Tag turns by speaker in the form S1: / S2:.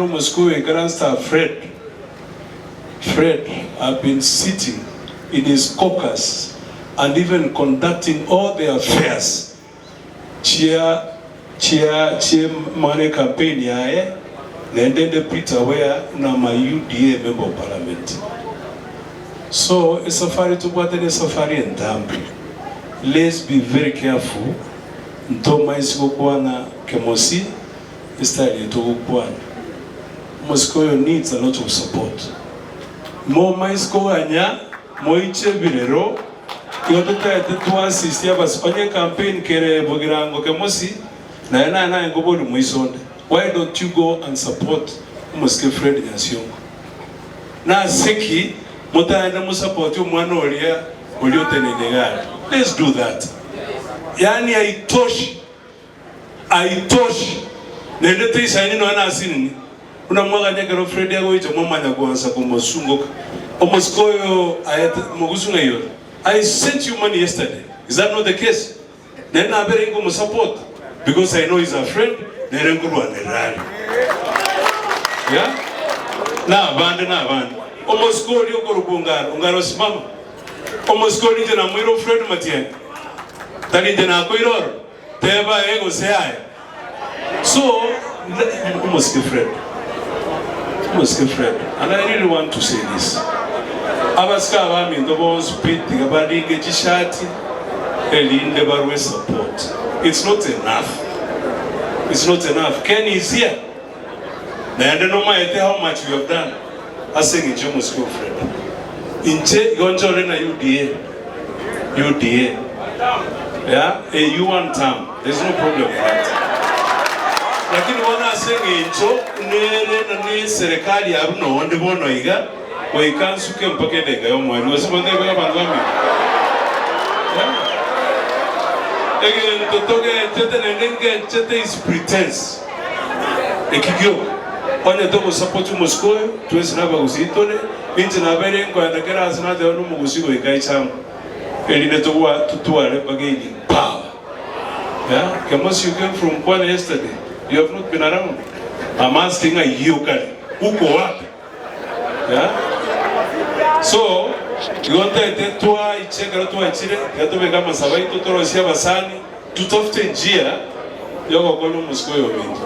S1: Omosike oyo oikaransete aa Fred, Fred have been sitting in his caucus and even conducting all the affairs chia chia chie mang'ana e campaign yaye naende inde pretty aware buna am a UDA member of parliament. So esafari tobwate ne esafari entambe. Let's be very careful ntomaisi gokwana kemosi Estyle eye togokwana. Omosike oyo needs a lot of support. Momaisi koganya moiche ebirero igo totaete twasistie abas onye campaign kere bogirango kemosi naye naye naye nkoboria moiso onde why don't you go and support omosike Fred Nyansiongo? Naseki motaende mosupport omwana oria oria oteneine iga aria? Let's do that. Yaani haitoshi. Haitoshi, naende teisaini nonya nasinini, buna mwaganya ekero Fred agoicha mwamanya koansa komosungoka. Omosike oyo aete mogusu ng'ai ore? I sent you money yesterday, is that not the case? Naende nabere inkomosupport because I know he's a friend, nere nkorwanerera are. Yeah? Na abande na abande. Omosike oria okorokwa Ongaro, Ongaro simama. Omosike oria inche namoire o Fred Matiang'i, tari inche nakoire oro. Teba ee gose yaya. So omosike Fred, omosike Fred, and I really want to say this, abasike abaminto bonsi pi tiga baringe chishati erinde barwe support. It's not enough, it's not enough. Ken is here, naende nomaete how much we have done ase eng'encho y'omosike o Fred. Inche igo nchore na UDA. UDA yeah eh you one term there's no problem with that lakini bono ase eng'encho nere na ne serikali abwo nonde bono iga goika nsuke mpaka edeka y'omoerio gose motebe abanto bamino yeah egento togechete naende ngechete is pretense eki gioka onye togosupport omosike oyo twensi nabagusii tore. Inche nabeire nkoenda kera aase nateba nomogusi goika echamba, erinde totware bargaining power. Yeah, Kemosi you came from Kwale yesterday, you have not been around. I'm asking ng'ai okare, uko wapi? Yeah. So, igo ntaete twaiche ekero twaichire, tiga tobeke amasabo aito torosie abasani, tutafute njia yogokonya omosike oyo ominto.